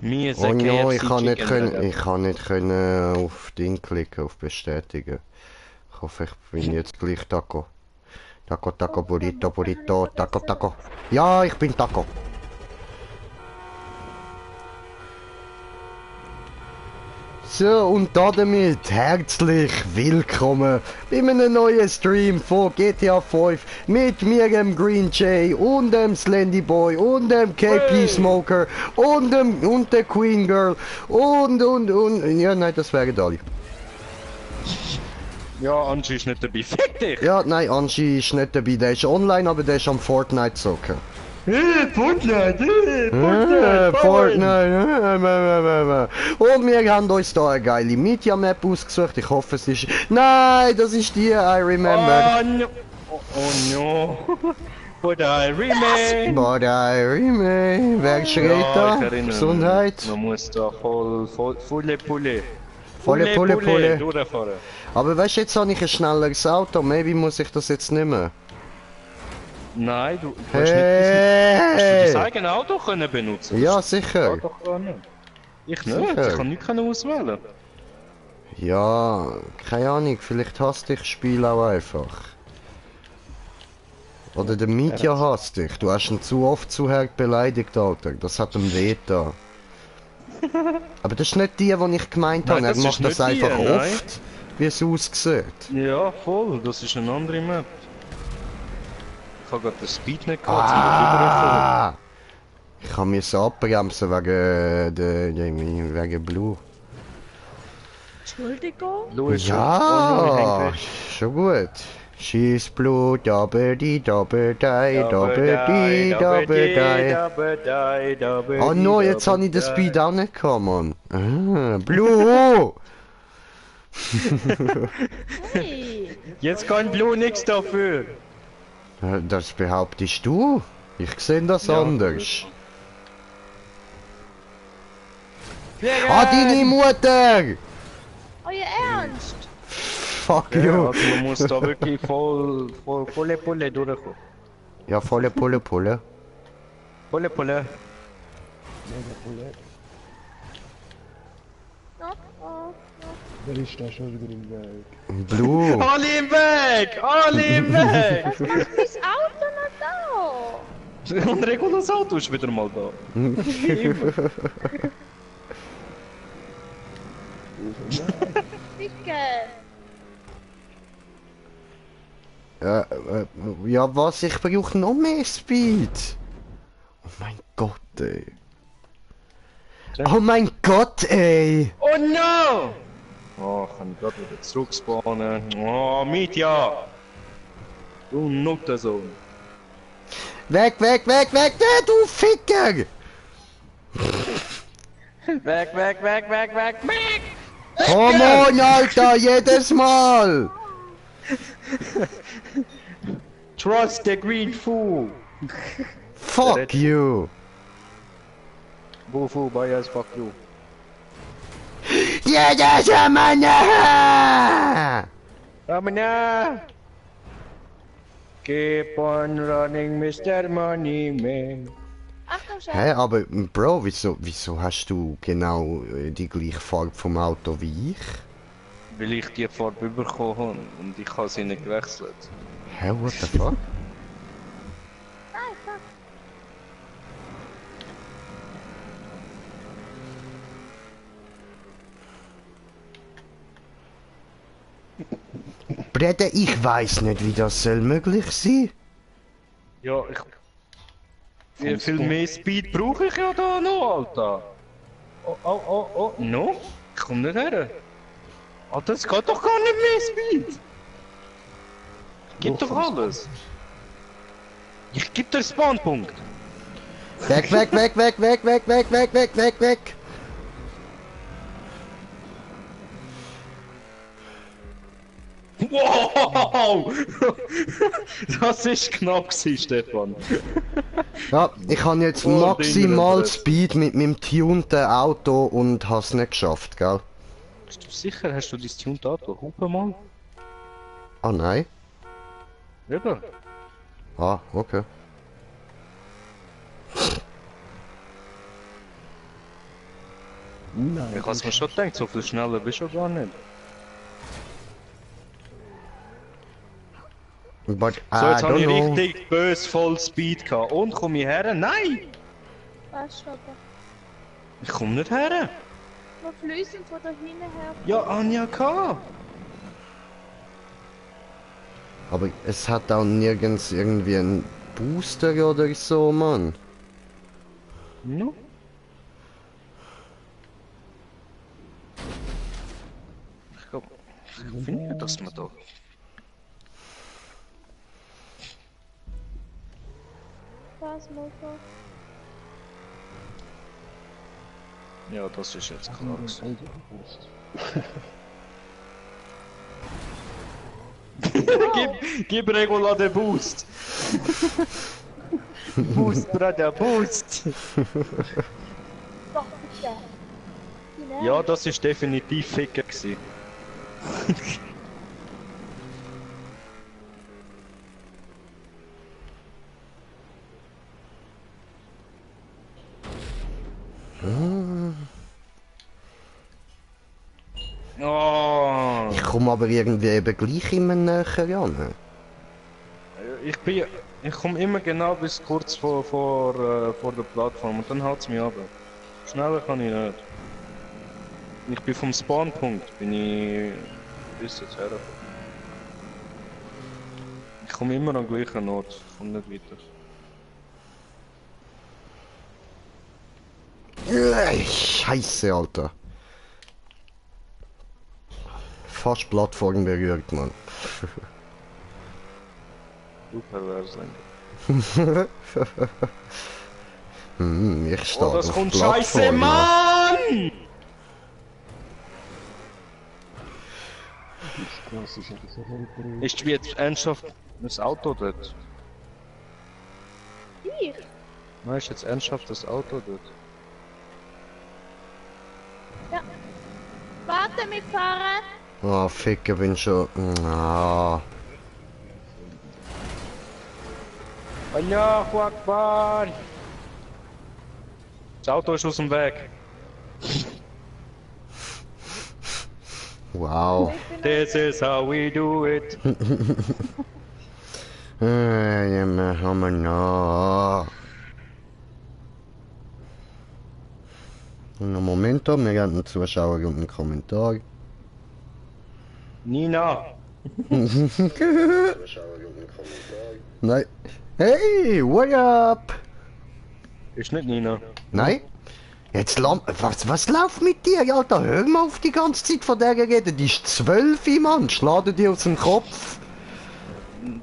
Miese Oh no, KFC Chicken Burger. ich kann nicht können auf Ding klicken, auf Bestätigen. Ich hoffe, ich bin jetzt gleich Taco. Taco, Taco, Burrito, Burrito, Taco, Taco. Ja, ich bin Taco. So, und damit herzlich willkommen bei einem neuen Stream von GTA 5 mit mir, dem Green Jay und dem Slendy Boy und dem KP Smoker und der Queen Girl und. Ja, nein, das wären alle. Ja, Angie ist nicht dabei. Fick dich! Ja, nein, Angie ist nicht dabei, der ist online, aber der ist am Fortnite zocken. Fortnite! Fortnite. Und wir haben uns da eine geile Media Map ausgesucht. Ich hoffe, es ist. Nein, das ist die, I remember. Oh no! Oh no! But I remake! But I remember. Wer schreit da? ich erinnere mich. Gesundheit. Man muss da volle Pulle. Volle Pulle. Durchfahren. Aber weißt du, jetzt habe ich ein schnelleres Auto. Maybe muss ich das jetzt nicht mehr. Nein, du hast nicht dein Hey! eigenes Auto können benutzen. Ja, Das sicher. geht doch gar nicht. Ich nicht, Sicher. ich kann nichts auswählen. Ja, keine Ahnung. Vielleicht hasst dich das Spiel auch einfach. Oder der Media hasst dich. Du hast ihn zu oft zu hart beleidigt, Alter. Das hat ihm weh da. Aber das ist nicht die ich gemeint habe. Nein, Er das macht ist das nicht die, einfach nein. oft, wie es aussieht. Ja, voll, das ist eine andere Map. Ich habe gerade den Speed nicht gehabt, Ah! Ich kann mich so abbremsen wegen Blue. Entschuldigung? zum Ja, schon gut. She's blue, double die, double die, double die, double die. Oh no, jetzt habe ich den Speed auch nicht gehabt, Mann. Ah, Blue! Hey! Jetzt kann Blue nichts dafür. Das behauptest du? Ich sehe das Ja, anders. Ah, deine Mutter! Euer Ernst? Fuck Ja, you! also man muss da wirklich volle Pulle durchkommen. Ja, volle Pulle. Volle Pulle. Ja, oh. Wer ist da schon wieder im Weg? Blue! Alle im Weg! Alle im Weg! Was macht mein Auto noch da? Und Regulas Auto ist wieder mal da. Dicke! Ja, was? Ich brauche noch mehr Speed! Oh mein Gott, ey! Oh mein Gott, ey! Oh no! Oh, ich kann gerade wieder zurückspawnen. Oh, Mietja! Du Nuttersohn. Weg, du Ficker! Weg! Come on, Alter, jedes Mal! Trust the green fool! Fuck you! Bufu, bias, fuck you. Jedes Mal! Ramana! Keep on running, Mr. Money Man. Achtung, Chef! Hä, aber Bro, wieso hast du genau die gleiche Farbe vom Auto wie ich? Weil ich die Farbe bekommen habe und ich habe sie nicht gewechselt. Hä, what the fuck? Nein, fuck! Brede, ich weiß nicht, wie das soll möglich sein. Ja, wie viel mehr Speed brauche ich ja da noch, Alter? Oh. No? Ich komm nicht her. Alter, es geht doch gar nicht mehr Speed. Gib doch alles. Ich geb dir Spawnpunkt. Weg! Wow! Das ist knapp gewesen, Stefan. Ja, ich habe jetzt Oh, maximal Ding, Speed mit meinem tunten Auto und has nicht geschafft, gell? Bist du sicher, hast du dein Tuned Auto? Hupe mal. Ah nein. Eben. Ah, okay. Nein. Ich hab's mir schon gedacht, so viel schneller bist du gar nicht. But So, jetzt I habe don't ich know. richtig bös voll Speed gehabt. Und komme ich her? Nein! Weißt du aber. Ich komme nicht her. Wir fließen von da hinten her. Ja, Anja gehabt. Aber es hat auch nirgends irgendwie einen Booster oder so, Mann. No. Ich finde, dass man da... Das Motor. Ja, das ist jetzt klar. Gib Regula den Boost! Boost, Bruder, Boost! Doch, bitte. Die Ja, das ist definitiv Ficker gewesen. Oh, Ich komme aber irgendwie eben gleich immer näher ran. ich komme immer genau bis kurz vor der Plattform und dann haut es mich ab. Schneller kann ich nicht. Ich bin vom Spawnpunkt, bin ich bis jetzt her. Ich komme immer am gleichen Ort, ich komme nicht weiter. Scheiße, Alter. Fast Plattform berührt, Mann. Du Perversling. Ich stehe Oh, das auf kommt Plattform. scheiße, Mann! Das ist einfach so ein Ist wie jetzt ernsthaft das Auto dort? Ich? Nein, ist jetzt ernsthaft das Auto dort? Ja. Warte, wir fahren. Ah, Ficker, bin schon... Ah. Allahu Akbar! Das Auto ist aus dem Weg. Wow. This is how we do it. Ja, wir haben noch. Einen Moment, wir haben einen Zuschauer und einen Kommentar. Nina! Nein. Hey, what up? Ist nicht Nina. Nein? Jetzt was läuft mit dir, Alter? Hör mal auf die ganze Zeit von der reden. Die ist 12, Mann. Schlage dir aus dem Kopf.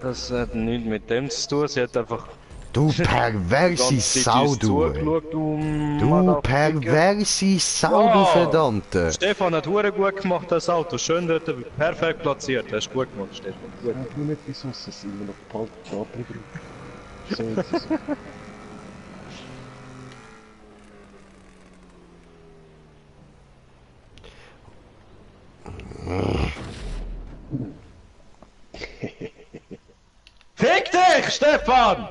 Das hat nichts mit dem zu tun, sie hat einfach Du perverse Sau, du. zugeschaut, Du Motherfucker. perverse Sau, du Ja. Verdammte. Stefan hat hure gut gemacht, das Auto. Schön dort, perfekt platziert. Hast gut gemacht, Stefan. Gut. Ich weiß nur nicht, wieso es immer noch bald Stapel braucht. So jetzt ist es. Fick dich, Stefan!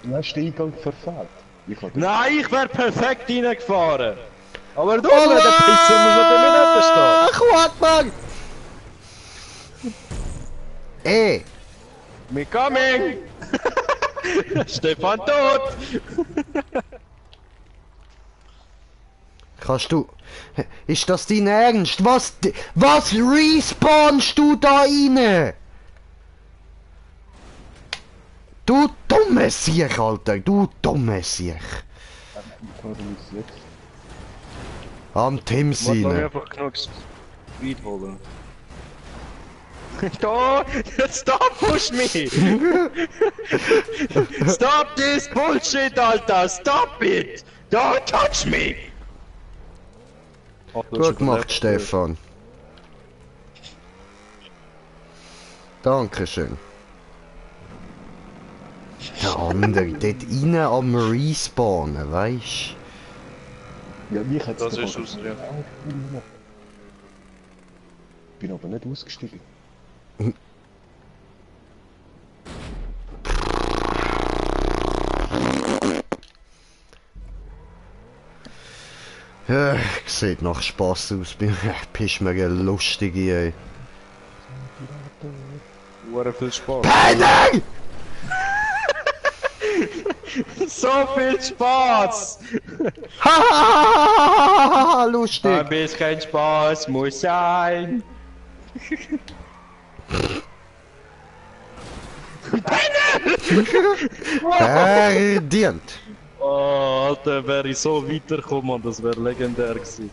Du hast den Eingang verfehlt. Ich hab Nein, ich wär perfekt reingefahren. Aber du, der Pisse muss natürlich nicht stehen. Ach, Akbar! Ey, Me coming! Stefan tot! kannst du... Ist das dein Ernst? Was respawnst du da rein? Du dummes Siech, Alter, du dummes Siech. Warum ist jetzt? Am Tim Ich muss mir seine. einfach genug Speed holen. Da! Stop, push me! Stop this bullshit, Alter! Stop it! Don't touch me! Ach, Gut gemacht, Stefan. Dankeschön. Der andere, dort rein am Respawnen, weisst Ja, mich hat Das ist aus, ja. Bin aber nicht ausgestiegen. Sieht nach Spaß aus. Bist mir eine lustige, ey. War viel Spaß. Penning! So viel Spaß! Hahaha, lustig! Ein bisschen Spaß muss sein. Verdient! Oh, Alter, wäre ich so weitergekommen, das wäre legendär gewesen.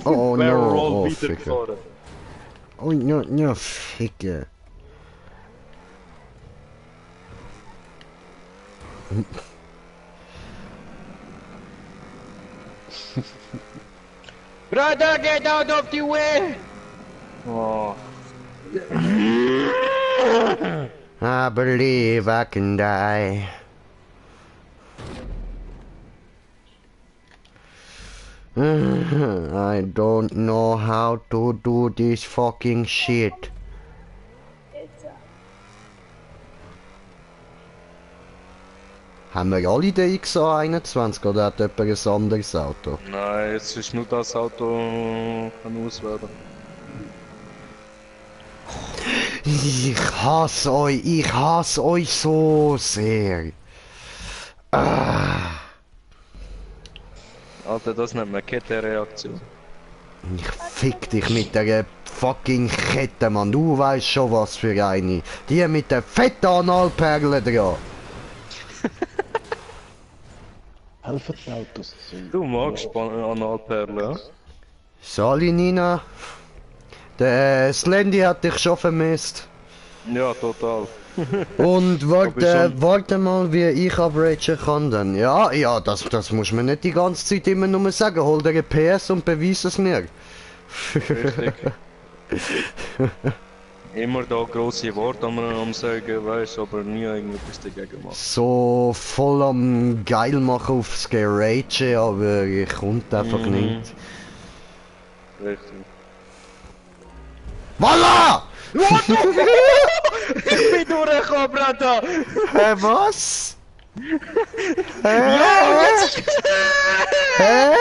Oh Wäre no, Roll oh Ficker. weitergefahren. Oh no, no, Ficker. Brother, get out of the way! Oh. I believe I can die. I don't know how to do this fucking shit. Haben wir alle den XA21 oder hat jemand ein anderes Auto? Nein, jetzt ist nur das Auto kann auswählen. Ich hasse euch so sehr. Ah. Alter, das nennt man Kettenreaktion. Ich fick dich mit der fucking Kette, Mann. Du weißt schon was für eine. Die mit der fetten Analperle dran. Helfen die Autos. Du magst Analperlen, ja? Sali, Nina. Der Slendy hat dich schon vermisst. Ja, total. Und schon. warte mal, wie ich abragen kann dann. Ja, das muss man nicht die ganze Zeit immer nur sagen. Hol dir ein PS und beweis es mir. Richtig. Immer da grosse Worte am sagen, weißt du, aber nie irgendetwas dagegen machen. So voll am geil machen aufs Garage, aber ich kommt einfach nicht. Richtig. Voila! Ich bin durchgekommen, Brata! Hä, was? Ja, jetzt Hä?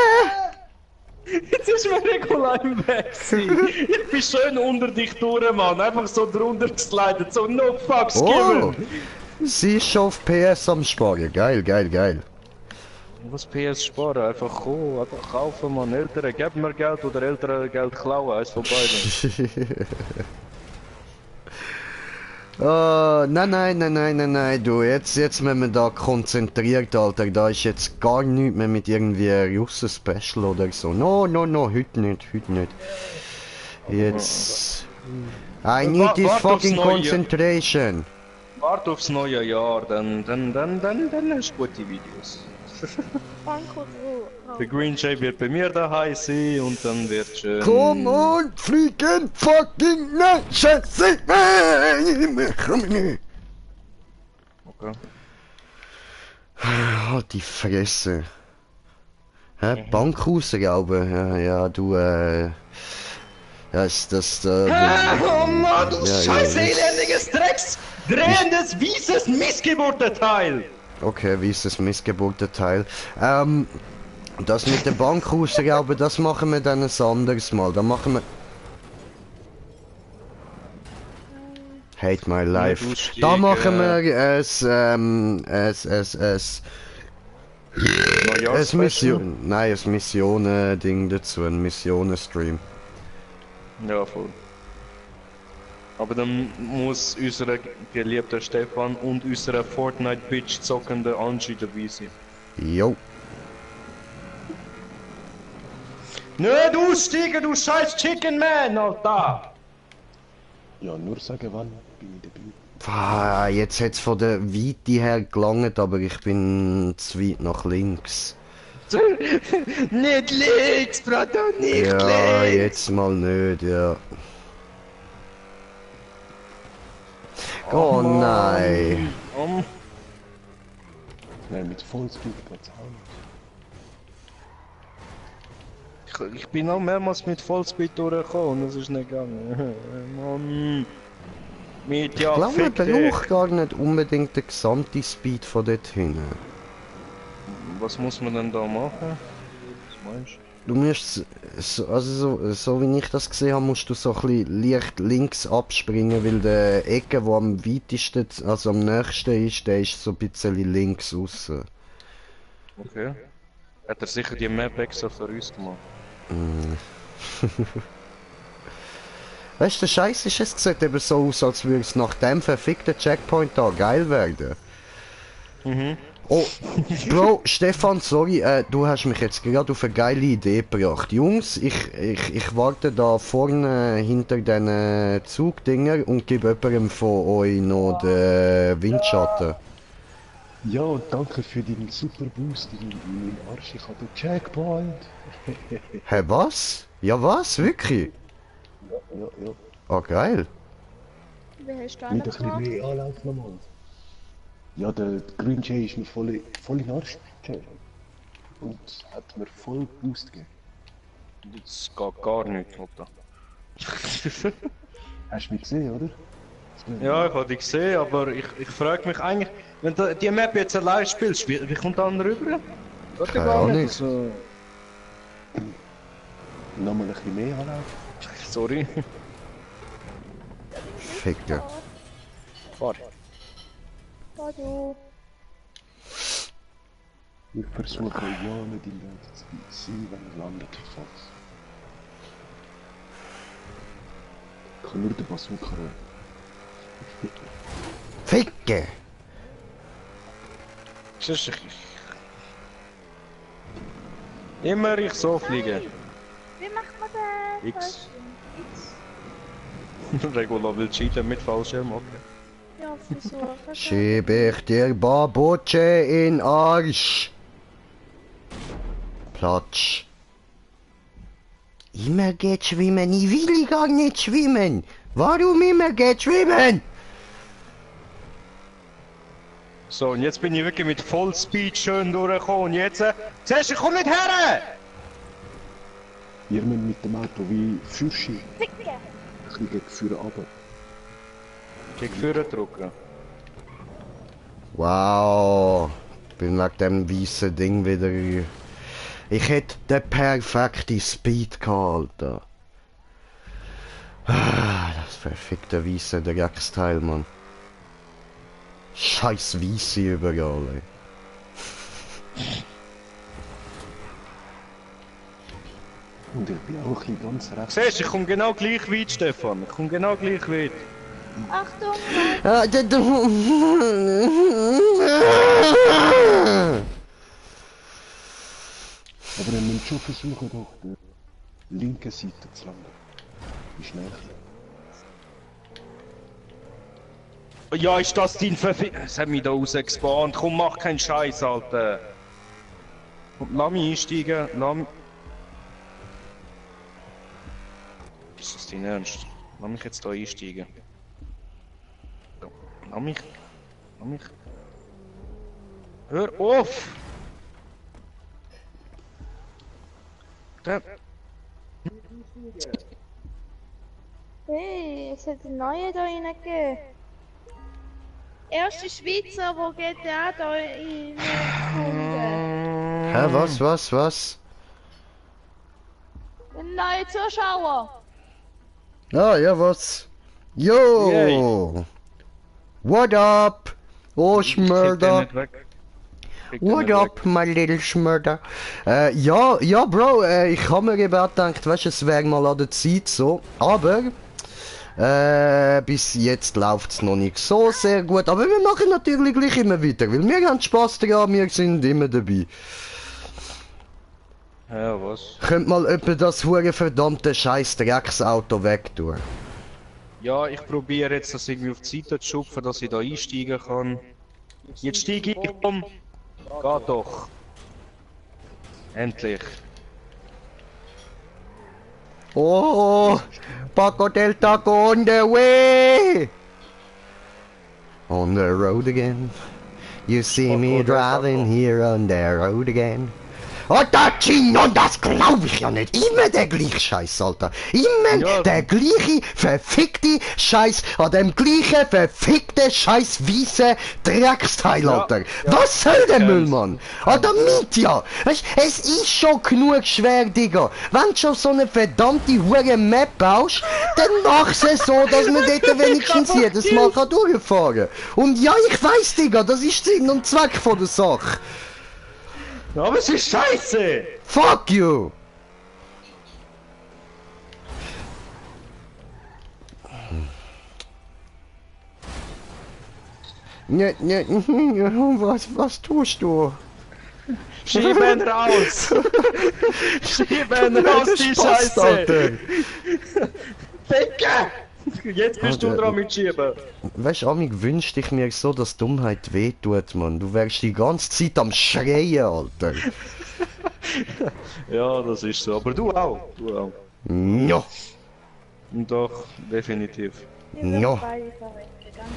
Jetzt ist mir Regular im Weg gewesen. Ich bin schön unter dich durch, Mann. Einfach so drunter geslidet, so no fucks Oh! given. Sie ist schon auf PS am Sparen. Geil, geil, geil. Was PS sparen? Einfach kommen, einfach kaufen, Mann. Eltern geben mir Geld oder Eltern Geld klauen, eins von beiden. Oh, nein, du, jetzt müssen wir da konzentriert, Alter, da ist jetzt gar nichts mehr mit irgendwie Russen-Special oder so. No, heute nicht. Jetzt... I need this Wart aufs fucking Neue. concentration. Warte aufs neue Jahr, dann hast du gute Videos. Danke, Der Green Jay wird bei mir daheim sein und dann wird schön... Come on, freaking fucking nation, Okay. Halt die Fresse. Hä? Bankhaus, glaube ich. Ja, du, das, Oh Mann, du Ja, scheiß ja, elendiges Drecks! Drehendes, weißes Missgeburtenteil! Okay, wie ist das Missgeburtenteil? Das mit der Bankhaus, glaube das machen wir dann ein anderes Mal. Da machen wir... Hate my life. Da machen wir es Mission... Nein, es Missionen-Ding dazu, ein Missionen-Stream. Ja, voll. Aber dann muss unser geliebter Stefan und unsere Fortnite-Bitch zockende Angie dabei sein. Jo. Nicht aussteigen, du scheiß Chicken Man, Alter! Ja, nur sagen wann, bin ich dabei. Jetzt hat's von der Weite her gelangt, aber ich bin zu weit nach links. Nicht links, Bruder, nicht Ja, links! jetzt mal nicht, ja. Oh nein. Nein, mit Vollspeed geht's auch nicht. Ich bin auch mehrmals mit Vollspeed durchgekommen und es ist nicht gegangen. Mann. Mit Ich ja glaube, man fick dich. braucht gar nicht unbedingt den gesamten Speed von dort hinten. Was muss man denn da machen? Was meinst du? Du musst, so wie ich das gesehen habe, musst du so ein bisschen leicht links abspringen, weil der Ecke, wo am weitesten, also am nächsten ist, der ist so ein bisschen links aussen. Okay. Hat er sicher die Map extra für uns gemacht? Weißt du, der Scheiß ist, es sieht eben so aus, als würde es nach dem verfickten Checkpoint da geil werden. Mhm. Oh, Bro, Stefan, sorry, du hast mich jetzt gerade auf eine geile Idee gebracht. Jungs, ich warte da vorne hinter den Zugdinger und gebe jemandem von euch noch den Windschatten. Ja, und danke für deinen super Boost in meinen Arsch. Ich habe den Checkpoint. Hä, was? Ja, was? Wirklich? Ja. Oh, geil. Wie hast du Mit ein bisschen angefangen? mehr Anlauf nochmal. Ja, der Green Jay ist mir voll in den Arsch gegangen. Und hat mir voll Boost gegeben. Das geht gar nicht, Alter. Hast du mich gesehen, oder? Ja, ich habe dich gesehen, aber ich frage mich eigentlich, wenn du die Map jetzt allein spielst, wie kommt der andere rüber? Geht ja Keine gar Ahnung. nicht. Also, Nochmal ein bisschen mehr Anlauf. sorry. Ficker. Fahr. Oh, du. Ich versuche ja nicht in der zu sein, wenn es landet. Falls. Ich kann nur den Bazooka holen. Ficker! Siehst du, immer ich so fliegen. Wie macht man das? X. Regula will cheaten mit Fallschirm, okay. Ja, versuche. Schieb ich dir Babutsche in Arsch. Platsch. Immer geht schwimmen, ich will gar nicht schwimmen. Warum immer geht schwimmen? So, und jetzt bin ich wirklich mit Vollspeed schön durchgekommen. Und jetzt, siehst du, ich komm nicht her! Ihr müsst mit dem Auto wie Fürschi. Ficke! Ein bisschen gegen vorne runter. Gegen Führer drücken. Wow. Bin wegen dem weißen Ding wieder. Ich hätte den perfekten Speed gehabt, Alter. Ah, das verfickte weiße Drecksteil, Mann. Scheiß Weisse überall, ey. Und ich bin auch ein bisschen ganz rechts. Siehst du, ich komm genau gleich weit, Stefan. Ich komm genau gleich weit. Achtung! Ah, Aber ihr müsst schon versuchen, doch der linken Seite zu landen. Ist näher. Ja, ist das dein Verfi... Es hat mich da rausgespawnt. Komm, mach keinen Scheiß, Alter. Komm, lass mich einsteigen. Lass mich... Ist das dein Ernst? Lass mich jetzt da einsteigen. Ja, lass mich... Lass mich... Hör auf! Der... Hey, es hat einen neuen da reingegeben. Erste Schweizer, wo GTA da in Hä, was? ein neuer Zuschauer. Ah, ja, was? Yo! Yay. What up? Oh, Krieg den Schmörder. nicht weg. Krieg den What nicht up, my little Schmörder? Ja, Bro, ich hab mir eben auch gedacht, weißt du, es wäre mal an der Zeit so. Aber, bis jetzt läuft's noch nicht so sehr gut. Aber wir machen natürlich gleich immer weiter, weil wir haben Spaß daran, wir sind immer dabei. Ja, was? Könnt mal etwa das hure verdammte scheiß Drecksauto wegtun. Ja, ich probiere jetzt das irgendwie auf die Seite zu schupfen, dass ich da einsteigen kann. Jetzt steige ich um. Geht doch. Endlich. Oh, Paco del Taco on the way! On the road again. You see me Paco del driving Taco. here on the road again. Alter, Gino, das glaub ich ja nicht. Immer der gleiche Scheiß, Alter. Immer Ja. der gleiche verfickte Scheiß an dem gleichen verfickten Scheiß weißen Drecksteil, Ja. Alter. Ja. Was soll der Ich Müll, kenn's. Mann? Alter, Mietja. Weißt, es ist schon genug schwer, Digga. Wenn du schon so eine verdammte hure Map baust, dann mach's es so, dass man dort wenigstens jedes Mal kann durchfahren kann. Und ja, ich weiss, Digga, das ist Sinn und Zweck von der Sache. Aber es ist scheiße! Fuck you! Ne, was tust du? Schieben raus! Schieben raus, die Scheiße! Alter. Ficke! Jetzt bist du dran mit Schieben. Weißt du, Amig, wünschte ich mir so, dass Dummheit wehtut, Mann. Du wärst die ganze Zeit am Schreien, Alter. Ja, das ist so. Aber du auch. Du auch. Ja, Doch, definitiv. ja. Beide verrecken, ganz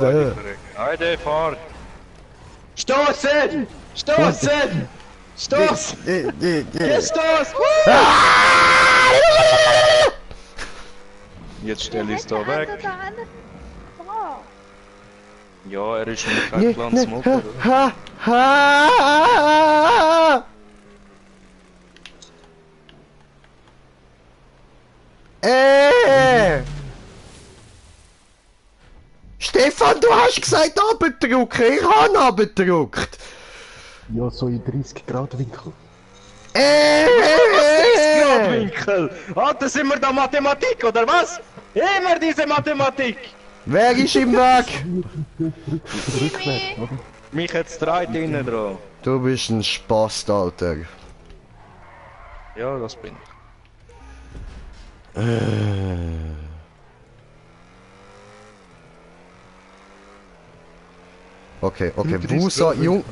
einfach. Heide, fahr! Stoßen! Stoßen! Stoß! Gestoß! Jetzt stell ich's da weg. Ja, er ist mit keinem Plan Smoker. Ha, ha. Stefan, du hast gesagt abdrücken, ich habe abgedrückt. Ja, so in 30 Grad Winkel. Winkel! Ah, da sind wir da Mathematik, oder was? Immer diese Mathematik! Wer ist im Weg? Jimmy! Mich jetzt drei drinnen dran. Du bist ein Spast, Alter. Ja, das bin ich. Okay, Wusa, Jung.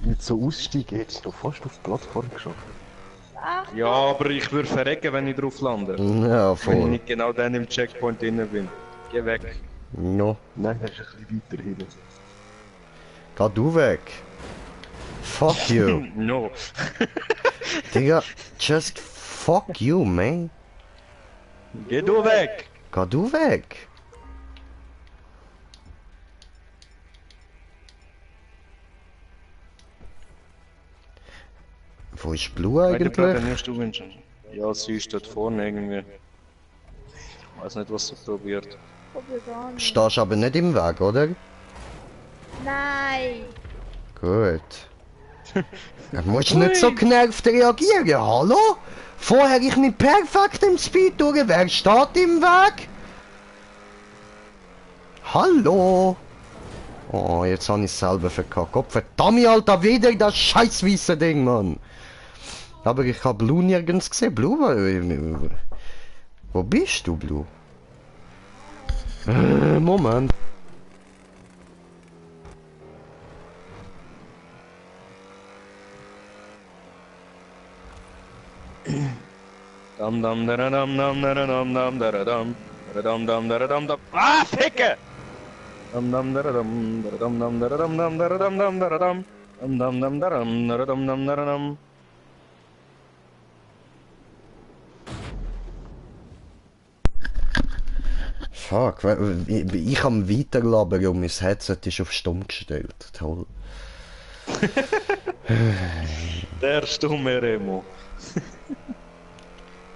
Mit so Aussteigen hättest du noch fast auf die Plattform geschafft. Ach, Ja, aber ich würde verrecken, wenn ich drauf lande. Ja, Wenn ich voll. nicht genau dann im Checkpoint drin bin. Geh weg. No. Nein, er ist ein bisschen weiter hinten. Geh du weg. Fuck you. No. Digga, just fuck you, man. Geh du weg! Geh du weg. Wo ist Blue Meine Frage eigentlich? musst du wünschen. Ja, sie ist dort vorne irgendwie. Ich weiß nicht, was sie probiert. probier gar nicht. Stehst aber nicht im Weg, oder? Nein! Gut. Du musst nicht so genervt reagieren, hallo? Vorher ich nicht perfekt im Speed durch, wer steht im Weg? Hallo? Oh, jetzt habe ich es selber verkackt. Gott verdammt, Alter, wieder das scheiß weiße Ding, Mann. Aber ich habe Blue nirgends gesehen. Blue, wo bist du, Blue? Moment. Dam dam dam dam dam dam dam dam dam dam dam dam. Ah, Ficke! Dam dam dam dam dam dam dam dam dam dam dam dam dam dam dam dam. Fuck, ich am weiterlabern und mein Headset ist auf stumm gestellt. Toll. Der stumme Remo.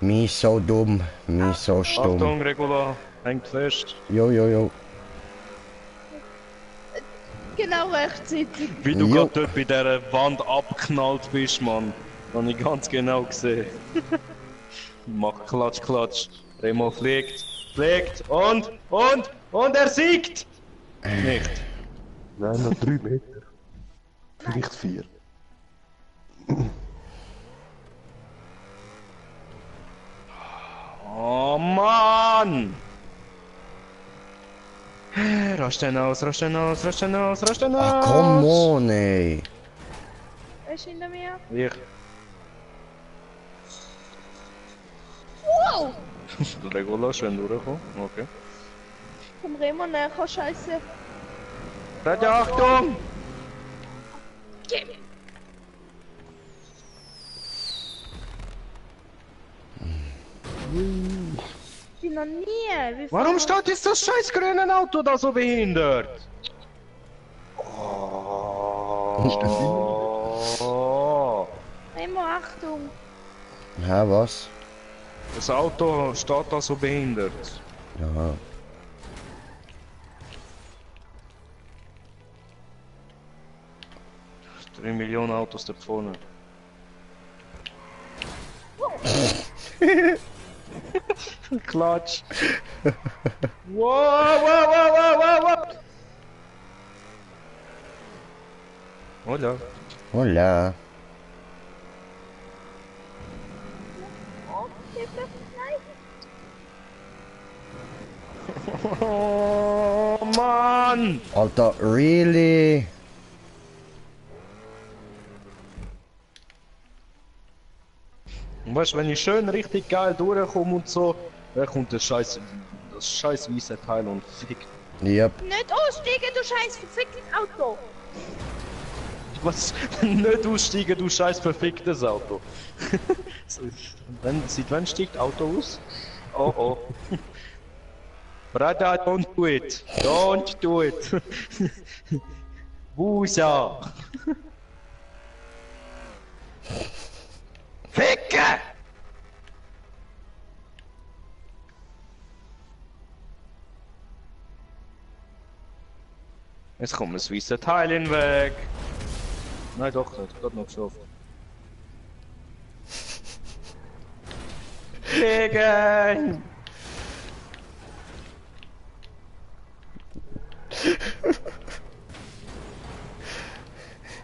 Mi so dumm, mi so stumm. Achtung, Regula, hängt fest. Jo, jo, jo. Genau rechtzeitig. Wie du Jo. gerade dort bei dieser Wand abgeknallt bist, Mann. Habe ich ganz genau gesehen. Mach Klatsch, Klatsch. Remo fliegt, fliegt und er siegt! Nicht. Nein, noch 3 Meter. Vielleicht 4. Oh Mann! Rasten aus, rasten aus, rasten aus, rasten aus! Ah, come on, ey. Wer ist hinter mir? Ich. Wow! Regula, schön durchkommen. Okay. Vom Remo näher, scheiße. Seid Achtung! Ich bin noch nie. Wie Warum fahren steht jetzt das scheiß grüne Auto da so behindert? Oh. Remo, Achtung. Hä, was? Das Auto steht da so behindert. Ja. Drei Millionen Autos da vorne. Klatsch. Wow, wow, wow, wow, wow, wow. Hola. Hola. Oh, bitte, nein. Oh Mann! Alter, really? Und weißt du, wenn ich schön richtig geil durchkomme und so, dann kommt das scheiß weiße Teil und fickt. Yep. Nicht aussteigen, du scheiß verficktes Auto. Was? Nicht aussteigen, du scheiß verficktes Auto. Seit wann steigt Auto aus? Oh oh. Brother, don't do it. Don't do it. Busa. Ficke! Jetzt kommt das weiße Teil hinweg. Nein, doch nicht. Geht noch geschafft. Gegen!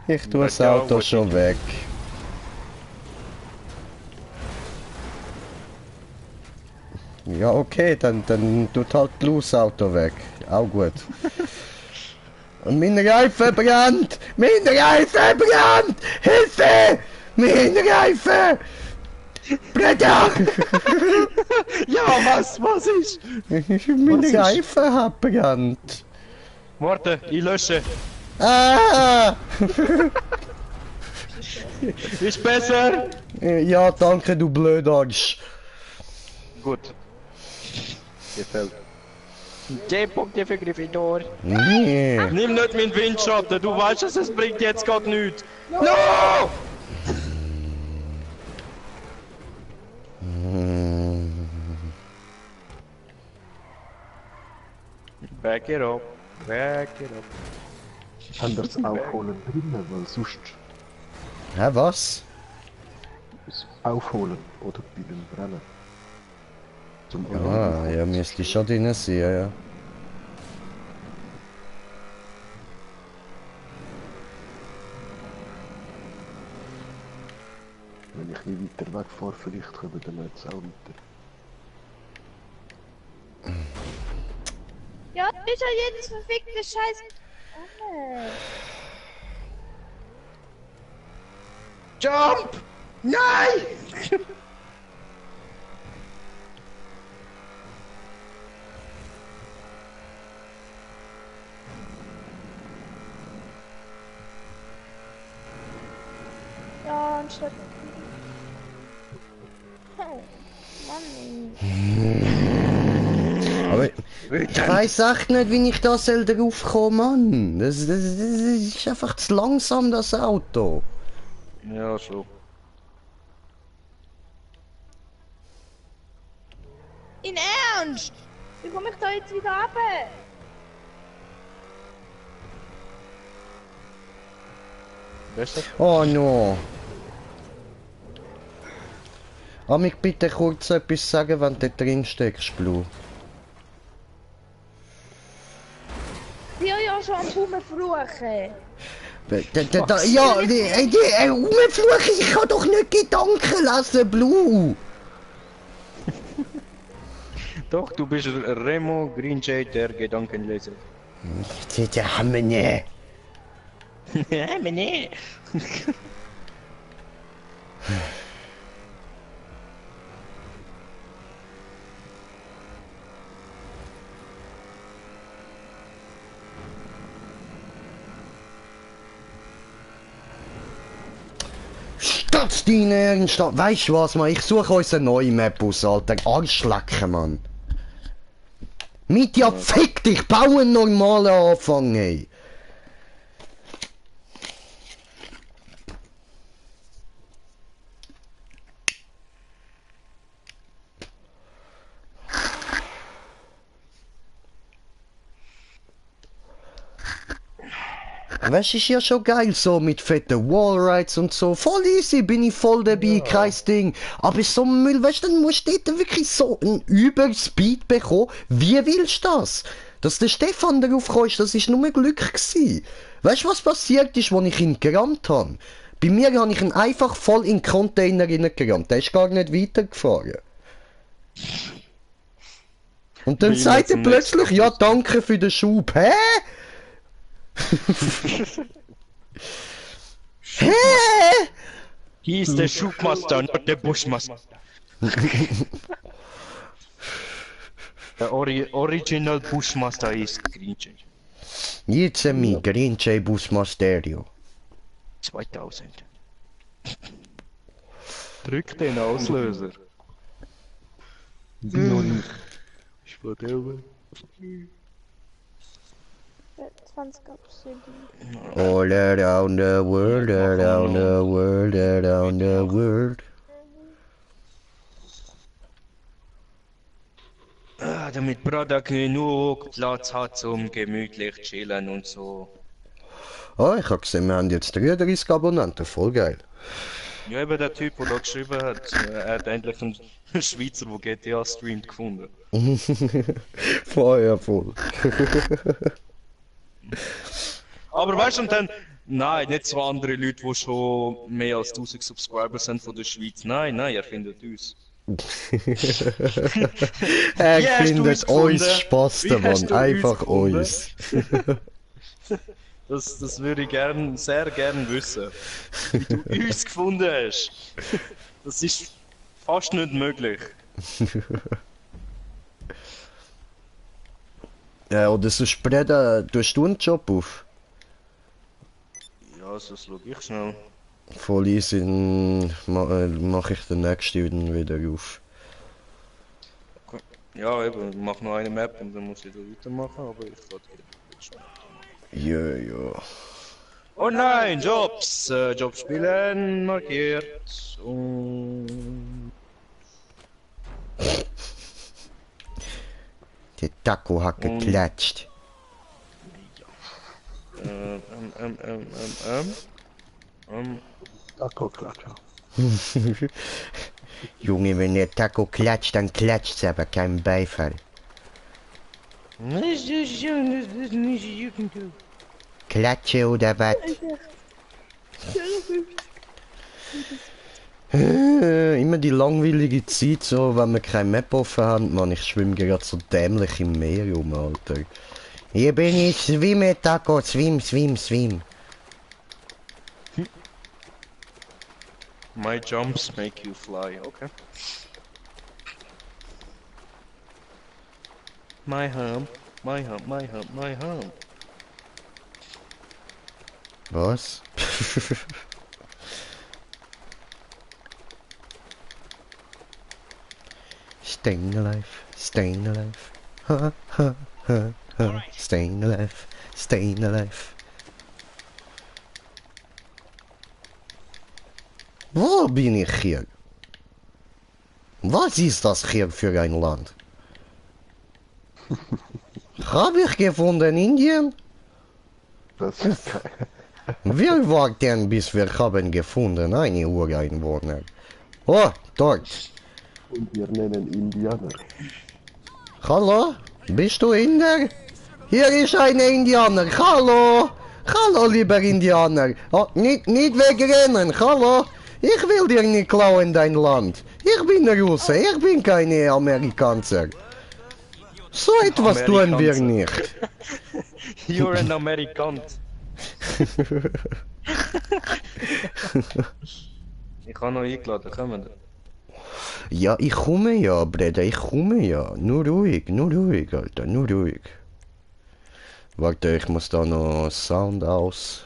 Ich tue das Auto schon weg. Ja, okay, dann tut halt das Auto weg. Auch gut. Und mein Reifen brennt! Mein Reifen brennt! Hilfe! Mein Reifen! Bruder! Ja, was ist? Mein Was ist? Reifen hat brennt! Warte, ich lösche. Ah! Ist besser? Ja, danke, du Blödarsch. Gut. Gefällt. 10 Punkte für Gryffindor. Nee. Nimm nicht meinen Windschatten, du weißt, dass es bringt jetzt gerade nichts. No! Back it up. Back it up. Haben wir das Aufholen drinnen, weil sonst Hä, was? das Aufholen oder bei dem Brennen. Zum Ah, ja, müsste schon drin sein, ja. Wenn ich nicht weiter wegfahre, vielleicht kommen dann jetzt auch weiter. Ja, du bist ja jedes verfickte Scheiß. Oh, Jump! Nein! ja, anstatt. Oh, Mann. Aber ich weiss echt nicht, wie ich da soll drauf komme, Mann. Das ist einfach zu langsam, das Auto. Ja, schon. In Ernst? Wie komme ich da jetzt wieder runter? Besser? Oh no. Mich bitte kurz etwas sagen, wenn du da drin steckst, Blue. Ich bin ja schon am Rumfluchen. Ja, rumfluchen, ich kann doch nicht Gedanken lesen, Blue. Doch, du bist Remo Green Jade, der Gedankenleser. Das haben wir nicht. Ja, aber nee. Schatz, dein Ernst? Weißt du was, Mann? Ich suche uns eine neue Map aus, Alter. Arschlecken, Mann. Mitya, fick dich! Bau einen normalen Anfang, ey. Weißt du, ist ja schon geil so mit fetten Wallrides und so. Voll easy, bin ich voll dabei, kein Ding. Aber so Müll, weißt du, dann musst du dort wirklich so einen Überspeed bekommen. Wie willst du das? Dass der Stefan darauf kam, das ist nur Glück gewesen. Weißt du, was passiert ist, als ich ihn gerammt habe? Bei mir habe ich ihn einfach voll in den Container gerammt. Der ist gar nicht weitergefahren. Und dann sagt er plötzlich, ja, danke für den Schub. Hä? Hä? He is the Schubmaster, not the Bushmaster. The original Bushmaster is Green Jay. Jetzt mi Green Jay Bushmasterio. 2000. Drück den Auslöser. Ich war der. 20 Obsidian. All around the world, around the world, around the world. Damit Bruder genug Platz hat zum gemütlich chillen und so. Oh, ich hab gesehen, wir haben jetzt 33 Abonnenten, voll geil. Ja, eben der Typ, der da geschrieben hat, er hat endlich einen Schweizer, der GTA streamt, gefunden. Feuer voll. Aber weißt du, und dann, nein, nicht so andere Leute, die schon mehr als 1000 Subscriber sind von der Schweiz. Nein, er findet uns. Er findet uns Spaß, der Mann, einfach uns. Das würde ich sehr gern wissen. Wie du uns gefunden hast. Das ist fast nicht möglich. Ja, oder so sprechen, tust du einen Job auf? Ja, das schaue ich schnell. Voll easy, dann mach ich den nächsten wieder auf. Okay. Ja, eben, ich mache noch eine Map und dann muss ich da weitermachen, aber ich werde schon. Ja. Oh nein, Jobs! Jobs spielen, markiert und... Der Taco hat geklatscht. Taco Klatscher. Junge, wenn der Taco klatscht, dann klatscht's aber kein Beifall. Klatsche oder was? Immer die langweilige Zeit, so, wenn wir keine Map offen haben, man, ich schwimme gerade so dämlich im Meer rum, Alter. Hier bin ich, schwimme, Taco, swim. My jumps make you fly, okay. My hump. Was? Staying alive. Ha, ha, ha, ha. Staying alive. Wo bin ich hier? Was ist das hier für ein Land? Habe ich gefunden Indien? Das ist geil. Wir warten, bis wir haben gefunden eine Ureinwohner. Oh, dort. Und wir nennen Indianer. Hallo? Bist du Inder? Hier ist ein Indianer. Hallo? Hallo, lieber Indianer. Oh, nicht wegrennen. Hallo? Ich will dir nicht klauen, dein Land. Ich bin Russe. Ich bin keine Amerikaner. So etwas tun wir nicht. You're an American. Ich habe noch eingeladen, kommen wir. Ja, ich komme ja, Bruder, ich komme ja. Nur ruhig, Alter, nur ruhig. Warte, ich muss da noch Sound aus.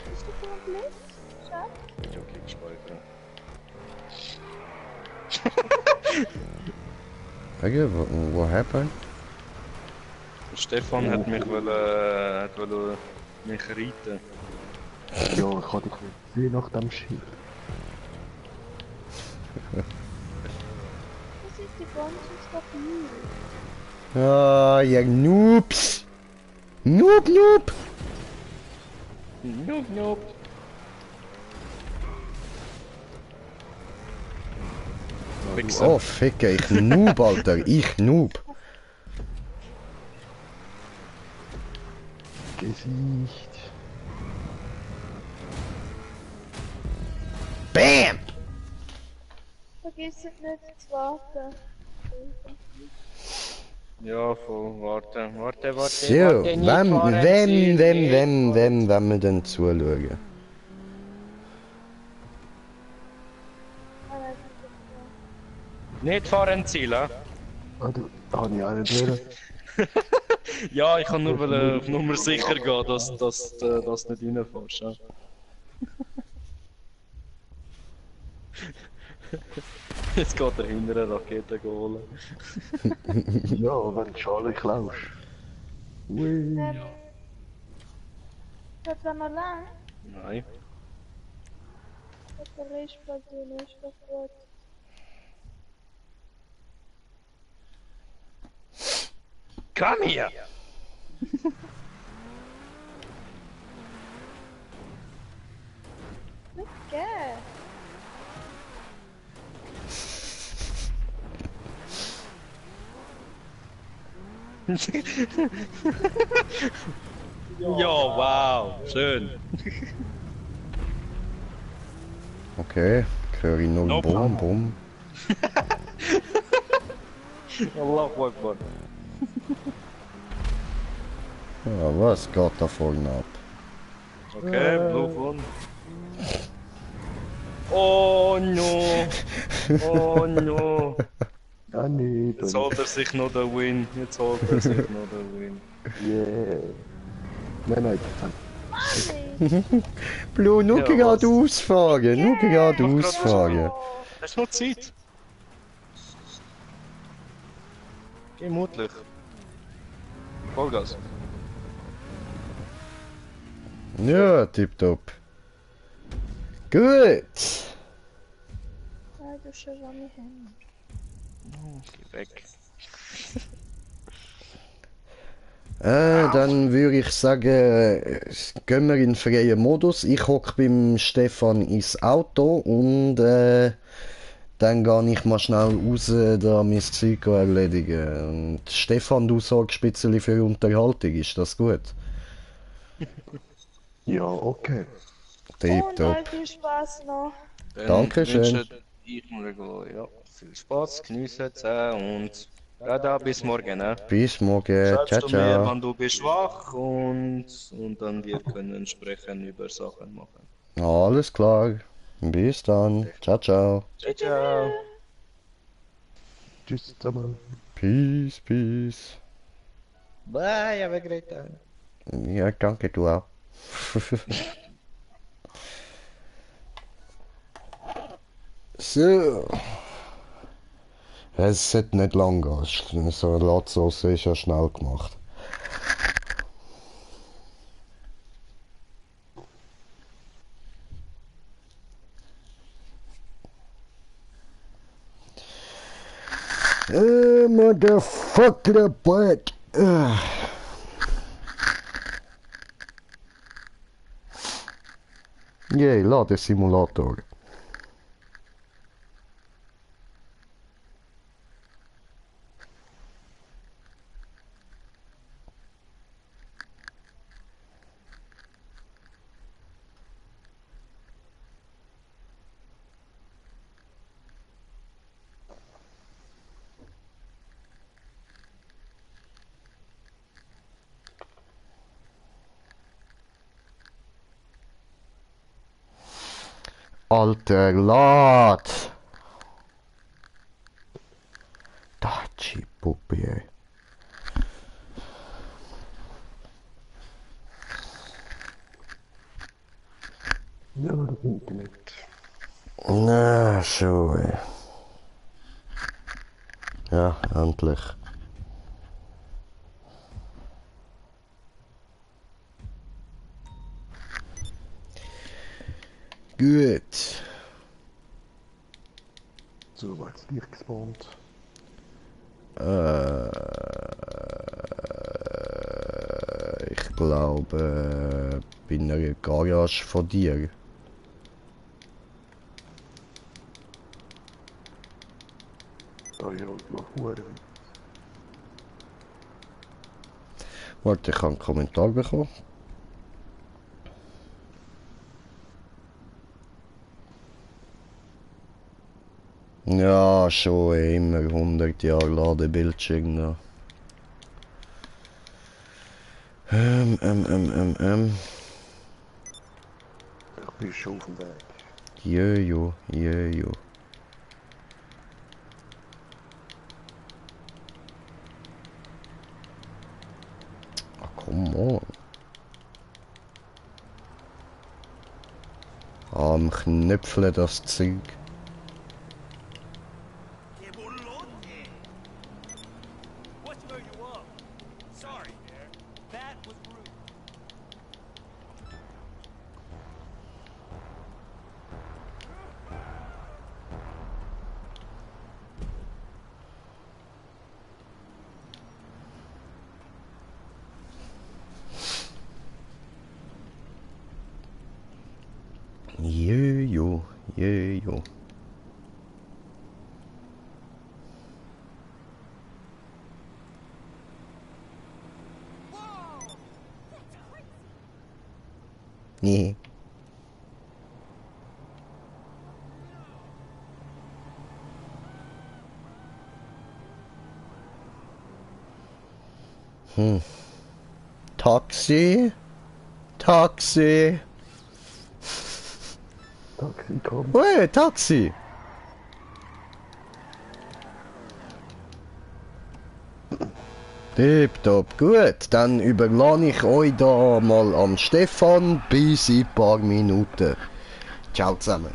Bist du komplett? Schatz? Okay, speichern. Okay, what happened? Stefan hat mich mich reiten. Ja, ich habe dich nicht gesehen nach dem Schild. Das ist die ganze stabil. Ah, ihr Noobs! Noob, Noob! Nope, nope. Wichser. Oh, Ficke, ich Noob, Alter, ich Noob. Gesicht. BAM! Vergiss nicht zu warten. Ja, voll, warte, warte, warte, So, warte, nicht fahren, Ziel, nicht wem wir denn zuschauen? Nicht fahren, Ziel, hä? Ah, du, habe ich auch nicht wollen. Ja, ich kann nur auf Nummer sicher gehen, dass du nicht reinfährst. Ja. Jetzt geht er hinter eine Rakete holen. Ja, wenn du Schale klaust. Ui. Hat er noch lang? Nein. Hat der Rest bei dir ist doch gut. Komm hier! Nicht gell? Ja, wow, schön. Okay, höre ich nur Nope. Bum, Bum. Allahu Akbar. Ja, was geht da vorne ab? Okay, Blue Phone. Oh no! Oh no! Ah, nee, Jetzt holt er sich noch den Win. Jetzt holt er sich noch den Win. Yeah. Nein, Blue, nur Ja, geradeaus fahren, nur geradeaus Mach grad fahren. Hast du noch Zeit? Geh mutig. Vollgas. Ja, tipptopp. Gut. Ja, du schon an mich hin. Geh weg. Dann würde ich sagen, gehen wir in freien Modus. Ich hocke beim Stefan ins Auto und dann gehe ich mal schnell raus, da mein Zeug erledigen. Und Stefan, du sorgst ein bisschen für Unterhaltung, ist das gut? ja, okay. Und Tipptopp. euch viel Spaß noch. Dann Dankeschön. wünsche ich mir ja, viel Spaß, geniessen es und da bis morgen. Ne? Bis morgen. Schreibst Ciao, du mir, ciao. wann du bist wach und dann wir können sprechen über Sachen machen. Alles klar. Bis dann. Ciao, ciao. Ciao, ciao. Tschüss zusammen. Peace, peace. Bye, have a great time. Ja, danke, du auch. So. Es sollte nicht lang gehen. So eine Latzsauce ist ja schnell gemacht. Motherfucker butt. Yay, Ladesimulator. Alter, lad! Daci Puppe, ey. Ja, das Internet. Na, schon. Ja, endlich. Gut. So war jetzt gleich gespawnt. Ich glaube, bei einer Garage von dir. Da ja noch Huren. Warte, ich habe einen Kommentar bekommen. Ja, schon immer 100 Jahre Ladebildschirm da. Ähm. Ich bin schon auf dem Weg. Jojo, jojo. Ah, come on. Am Knöpfeln das Zeug. What's where you up? Sorry, there. That was rude. Jojo, jojo. Nee. Taxi? Taxi? Taxi kommt. Hey, Taxi! Tipptopp, gut. Dann überlasse ich euch da mal am Stefan bis in ein paar Minuten. Ciao zusammen.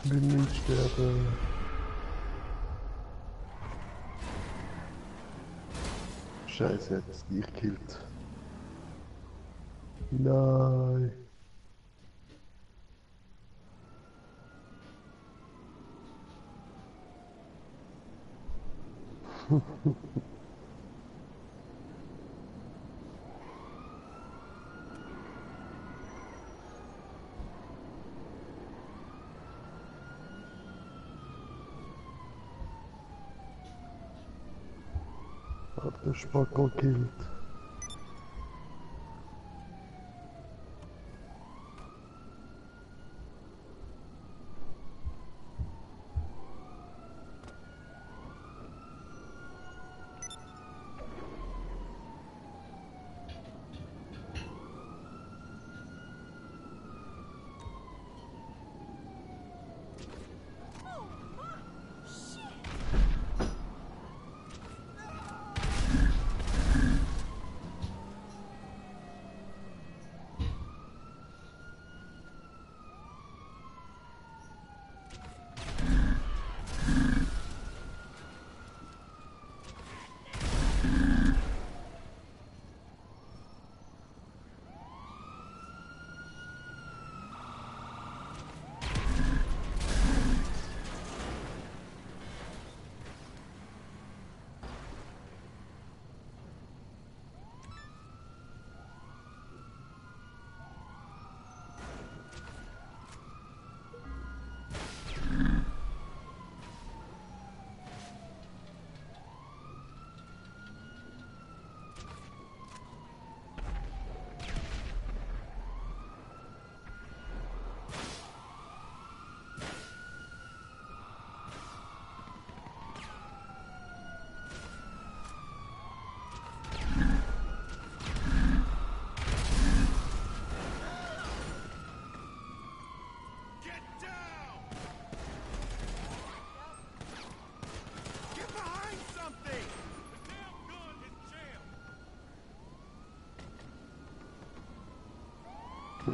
Bin nicht sterben. Scheiße, hat es dich gekillt. Nein. Hat der Spackel gekillt. Hey,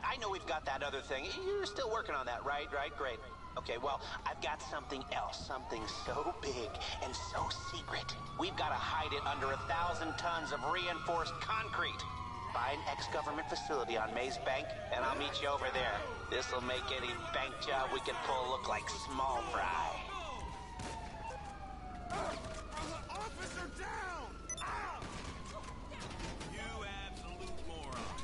I know we've got that other thing. You're still working on that, right? Right, great. Okay, well, I've got something else. Something so big and so secret. We've got to hide it under 1,000 tons of reinforced concrete. Find ex-government facility on Maze Bank, and I'll meet you over there. This'll make any bank job we can pull look like small fry. Officer down! Ow! You absolute moron.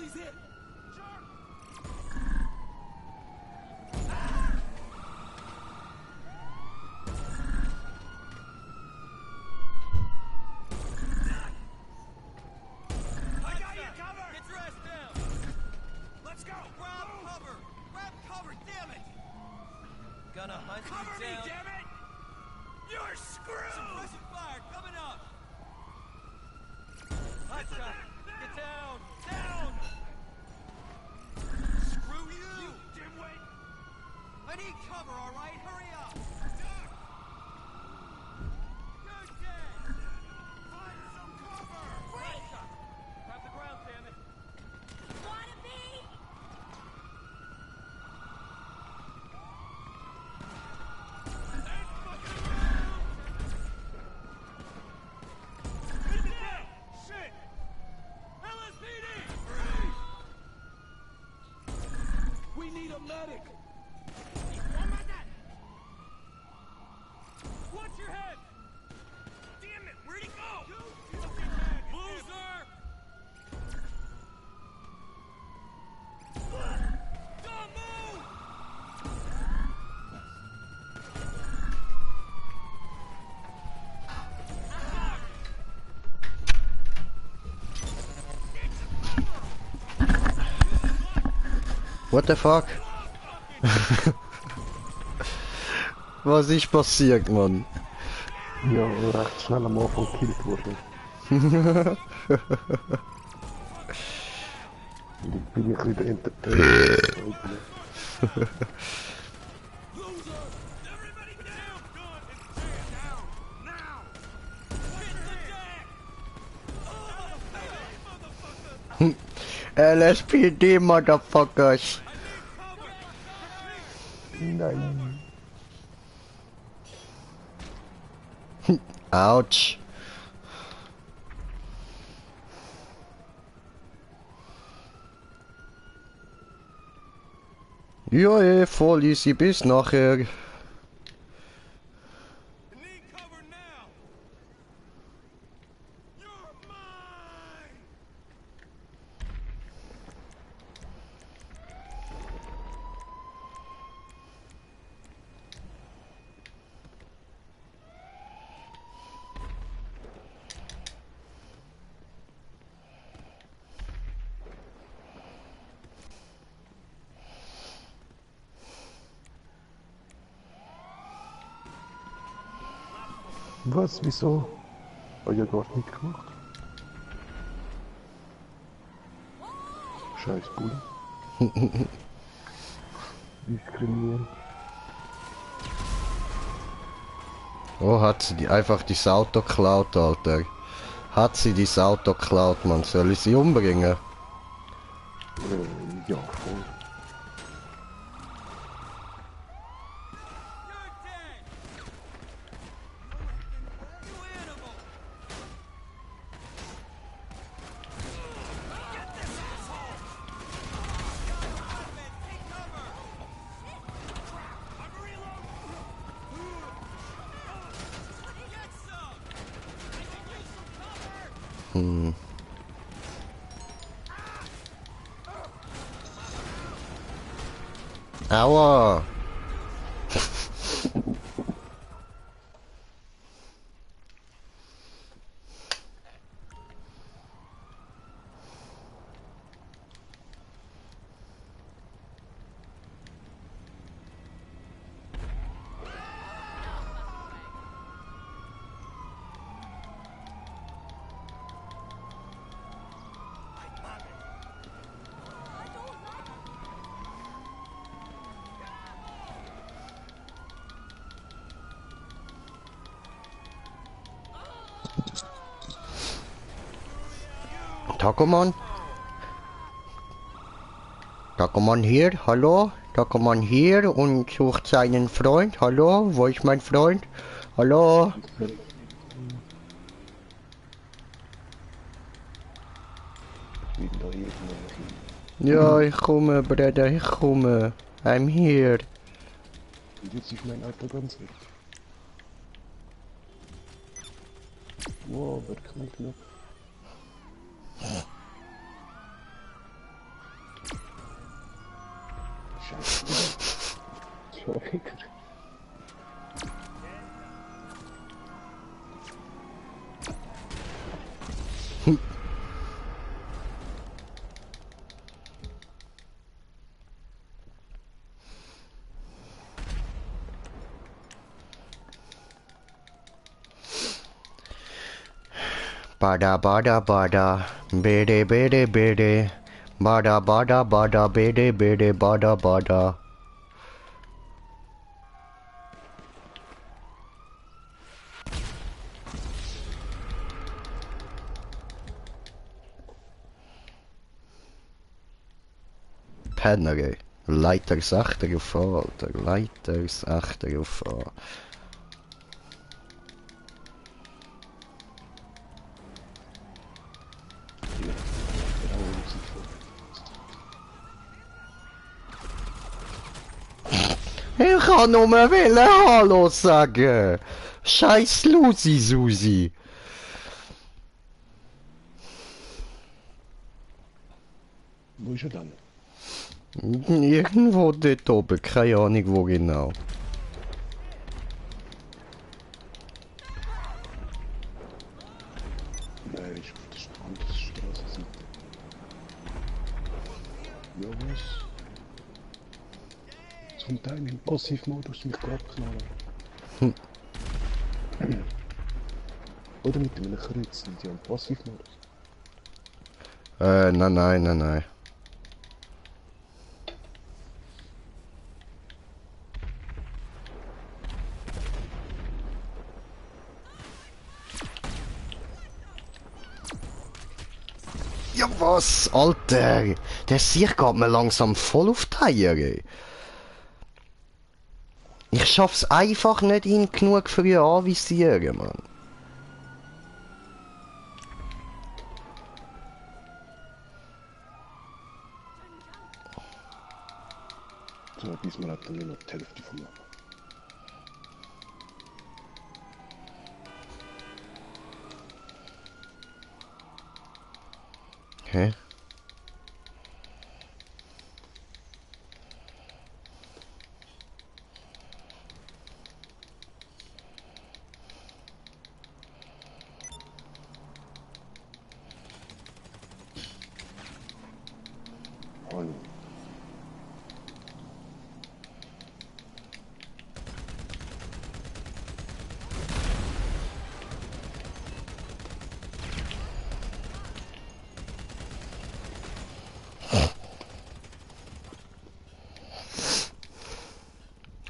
He's hit. I got you covered. Get your ass down. Let's go. Grab cover. Grab cover. Damn it. Gonna hunt you down. Cover me, damn it. You're screwed. Suppressing fire coming up. Hot shot. Get down. Down. Screw you. You dimwit. I need cover, all right? Hurry up. You're dead. Find some cover. Great. Grab the ground, damn it. Wanna be? Ain't fucking around. Get down. Shit. LSPD. We need a medic. Watch your head. Damn it. Where'd he go? You fucking loser. Don't move. What the fuck? Was ist passiert, Mann? Ja, recht schnell am Anfang gekillt worden. Und ich bin ein bisschen entertained. Loser. Everybody down. Good. It's down. Now. Hit the deck. Oh, motherfucker. LSPD, Motherfuckers. Nein. Autsch. Ja, voll easy, bis nachher. Need cover now. You're mine. Was? Wieso? Oh ja, gar nicht gemacht. Scheiß Bulli. Diskriminieren. Oh, hat sie die einfach das Auto geklaut, Alter. Hat sie das Auto geklaut, man. Soll ich sie umbringen? Ja, voll. You're dead. You animal. Get this asshole. Take cover. I'm reloading. Get some. I can use some cover. Aua! Takomon? Takomon hier, hallo? Takomon hier und sucht seinen Freund. Hallo, wo ist mein Freund? Hallo? Ich bin da irgendwo. Ja, ich komme, Bruder, ich komme. I'm here. Und jetzt ist mein Auto ganz weg. Wow, wer kann ich noch? Bada bada bada, bede bede bede. Bada bada bada, bede bede bada bada. Penner, ey. Leiters achter Gefahr, Alter. Leiters achter Gefahr. Ich kann nur Hallo sagen. Scheiß Lucy Susi. Wo ist er dann? Irgendwo dort oben, keine Ahnung wo genau. Nein, ist auf der anderen Straßenseite. Ja, was? Jetzt kommt einer im Passivmodus mich gerade knallen. Oder mit einem Kreuz, sind die im Passivmodus? Nein. Ja was, Alter? Der Sieg geht mir langsam voll auf die Eier, ey. Ich schaff's einfach nicht, ihn genug früh anvisieren, Mann. So, diesmal hat er nur noch die Hälfte vom Leben. Hä? Hallo.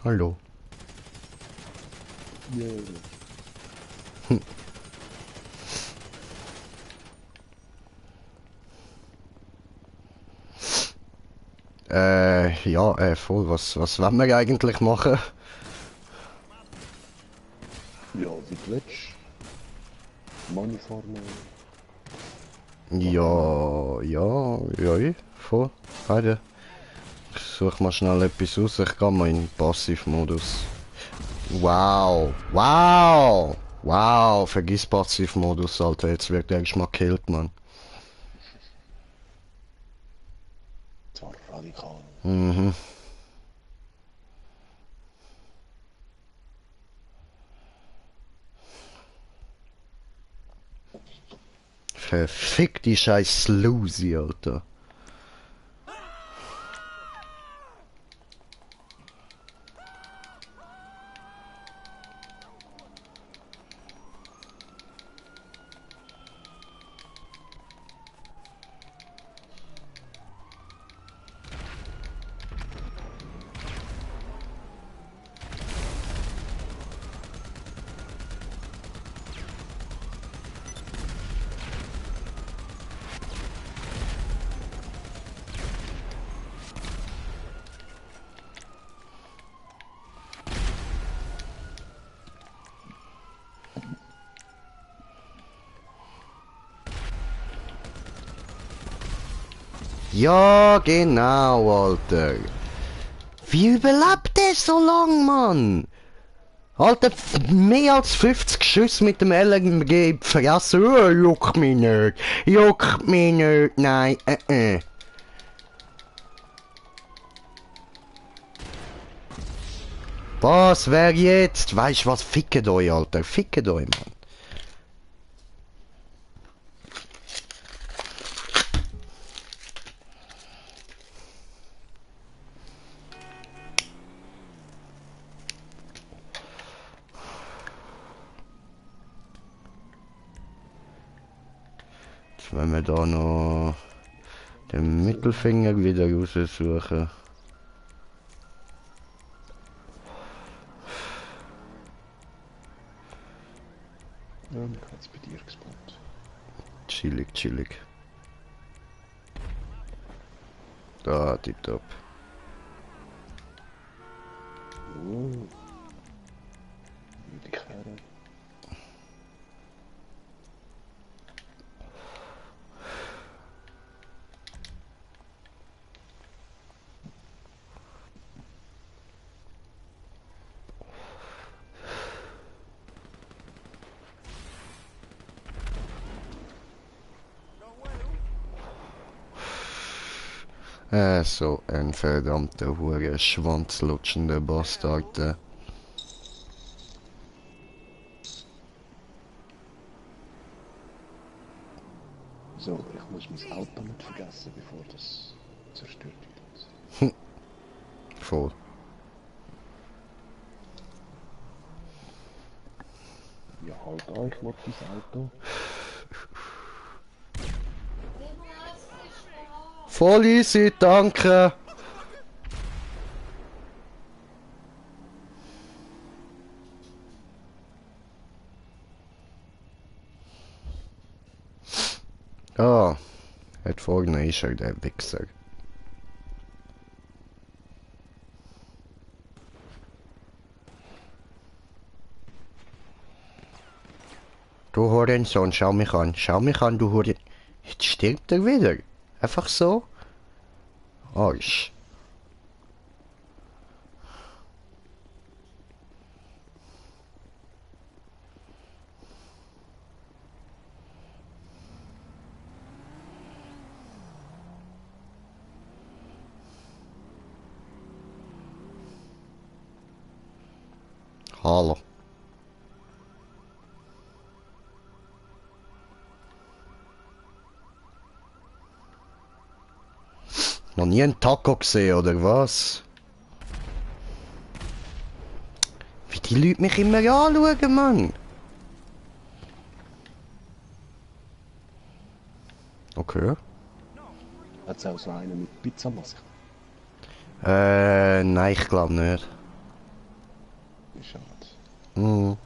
Hallo. Yeah. Ja, voll, was wollen wir eigentlich machen? Ja, wie du willst. Money farmen. Ja, voll. Beide. Ich suche mal schnell etwas aus, ich gehe mal in Passivmodus. Wow, vergiss Passivmodus, Alter, jetzt wird er mal gekillt, Mann. Zwar radikal. Mhm. Verfick die scheiß Lucy, Alter. Ja, genau, Alter. Wie überlebt der so lang, Mann? Alter, mehr als 50 Schüsse mit dem LMG vergessen. Juckt mich nicht, nein, Was, wer jetzt? Weißt du was, fickt euch, Alter, fickt euch, Mann. Wenn wir da noch den Mittelfinger wieder raussuchen. Ja, ich habe jetzt bei dir gespawnt. Chillig, chillig. Da, tipptopp. Oh. Die Kerne. So ein verdammter hure schwanzlutschender Bastard. So, ich muss mein Auto nicht vergessen, bevor das zerstört wird. Voll. Ja, halt an, ich mag das Auto. Voll easy, danke. Ah, het volgende is er der Wichser. Du Hurensohn, schau mich an, du Huren... Jetzt stirbt er wieder. Einfach so. Arsch. Hallo. Noch nie einen Taco gesehen, oder was? Wie die Leute mich immer anschauen, Mann. Okay. Hat es auch so einen mit Pizzamaske? Nein, ich glaube nicht. Schade. Hm.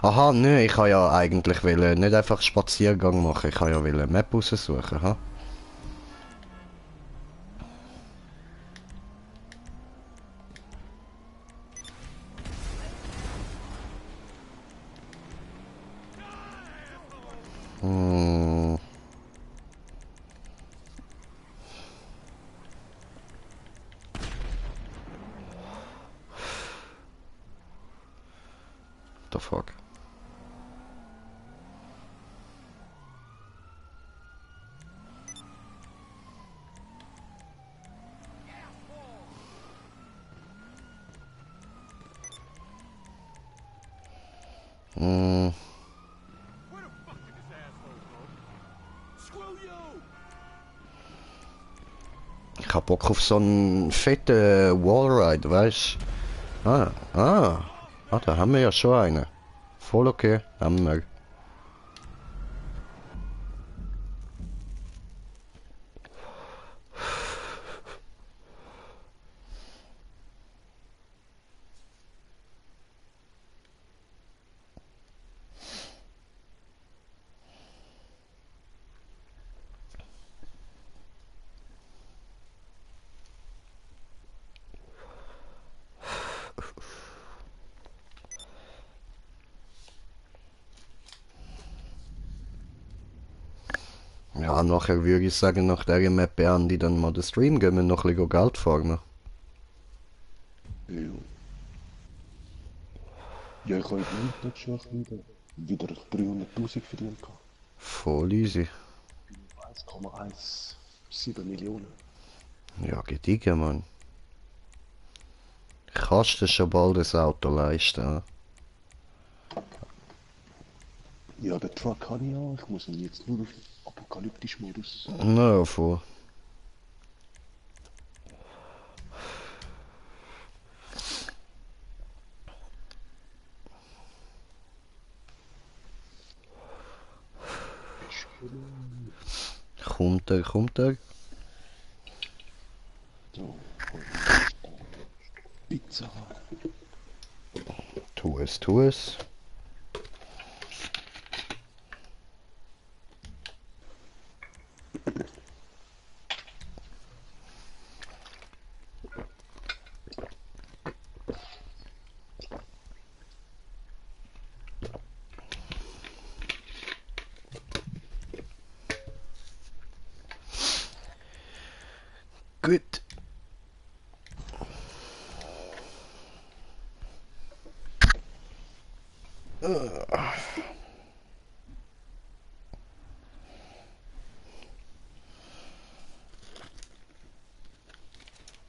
Aha, nö, ich kann ja eigentlich wollen, nicht einfach Spaziergang machen, ich kann ja wollen Map raussuchen, ha? Hm. The fuck? Hm. Ich hab Bock auf so einen fetten Wallride, weißt du? Da haben wir ja schon einen. Voll okay, haben wir. Ja, nachher würde ich sagen, nach der Map beenden die dann mal den Stream, gehen wir noch ein bisschen Geld farmen. Ja. Ja, ich habe heute Mittag schon wieder 300'000 verdient. Voll easy. 1,17 Millionen. Ja, gediegen, Mann. Kannst du schon bald das Auto leisten, ja? Ja, den Truck habe ich ja. Ich muss ihn jetzt nur auf apokalyptisch Modus. Na, voll. Kommt er, kommt er? So, Pizza. Tu es, tu es. Gut.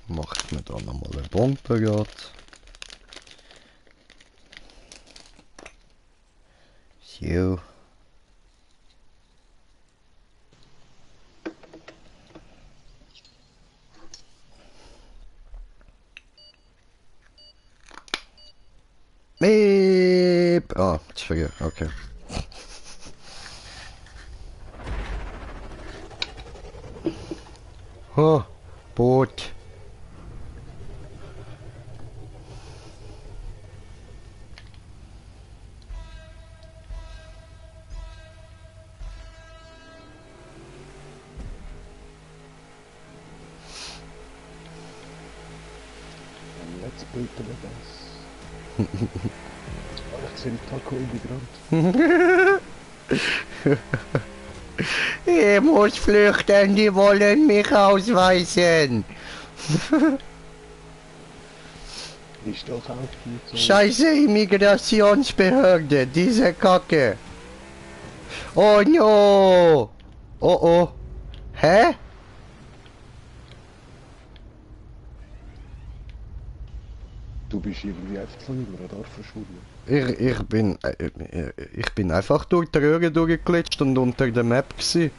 Macht mir da nochmal eine Bombe gerade. So. Meep. Ah, ich vergesse. Okay. Oh, Boot. Let's build the bus. Ich sehe Taco-Immigrant. Ich muss flüchten, die wollen mich ausweisen. Ist doch auch gut so. Scheiße Immigrationsbehörde, diese Kacke. Oh no. Oh oh. Hä? Du bist irgendwie einfach von dem Radar verschwunden. Ich bin einfach durch die Röhre durchgeglitscht und unter der Map gsi.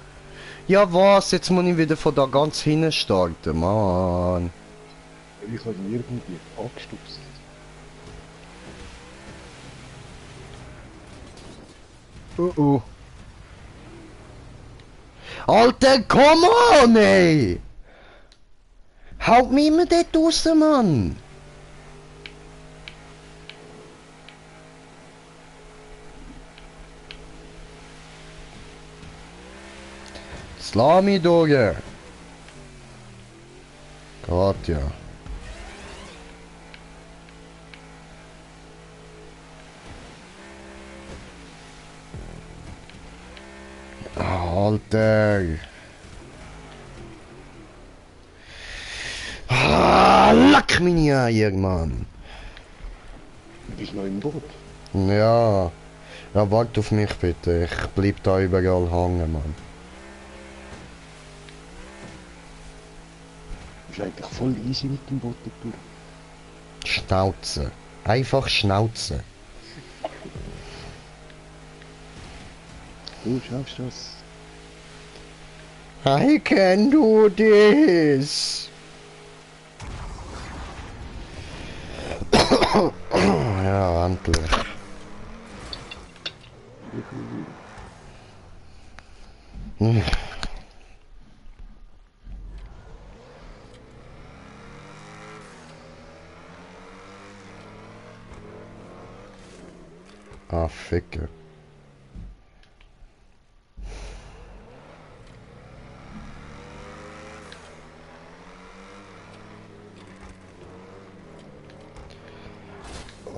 Ja was, jetzt muss ich wieder von da ganz hinten starten, Mann. Ich habe ihn irgendwie angestupst. Oh. Alter, come on, ey! Haut mich immer dort raus, Mann! Jetzt lass mich durch! Geht ja. Alter! Leck meine Eier, Mann! Du bist noch im Boot. Ja. Ja, warte auf mich bitte. Ich bleib da überall hängen, Mann. Du bist eigentlich voll easy mit dem Boot durch. Schnauze. Einfach Schnauze. Du schaffst das. I can do this. Ja, endlich. Ah, Ficke.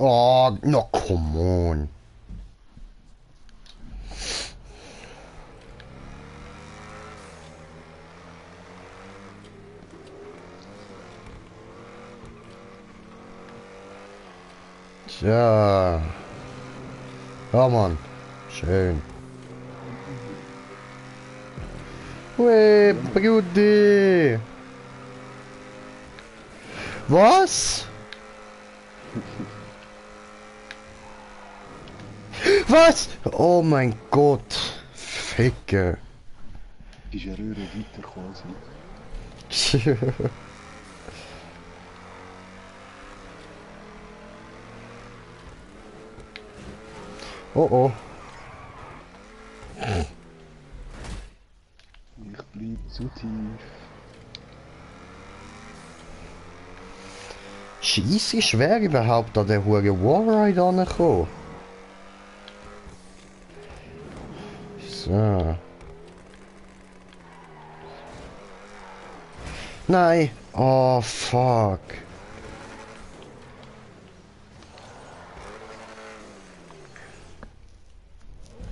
Oh, no, come on. Tja. Ja, Mann. Schön. Ui, Brudi. Was? Was? Oh mein Gott. Ficke. Ist eine Röhre weiter quasi. Oh oh. Zu tief. Scheisse schwer überhaupt an den huren Warride rankommen. So. Nein. Oh, fuck.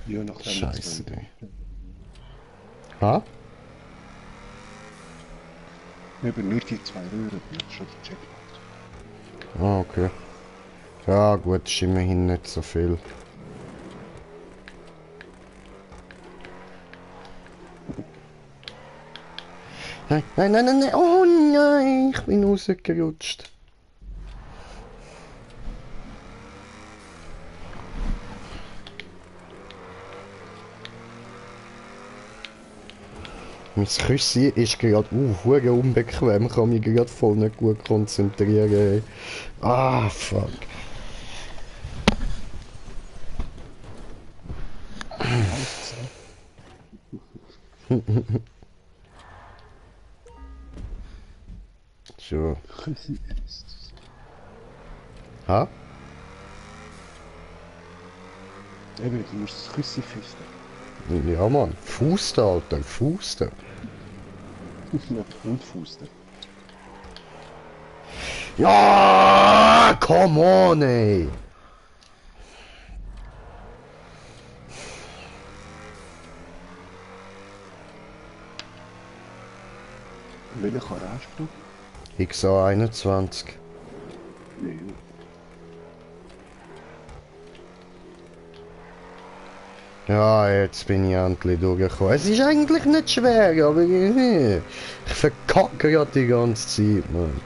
Ja, nach dem Scheiße. zwei. Ha? Eben nur die zwei Röhren, die ich schon gecheckt habe. Ah, okay. Ja, gut, ist immerhin nicht so viel. Nein, nein, nein, nein, nein. Oh nein, ich bin rausgerutscht. Mein Küssi ist gerade hure unbequem, ich kann mich gerade voll nicht gut konzentrieren. Ey. Ah, fuck. So. Küssi ist. Ha? Eben, du musst das Küssi fisten. Ja, Mann. Fuße, Alter, Fuße. Und Fusten. Ja, come on, ey. Welcher hast du? XA21. Nein. Ja, jetzt bin ich endlich durchgekommen. Es ist eigentlich nicht schwer, aber ich verkacke gerade die ganze Zeit, Mann.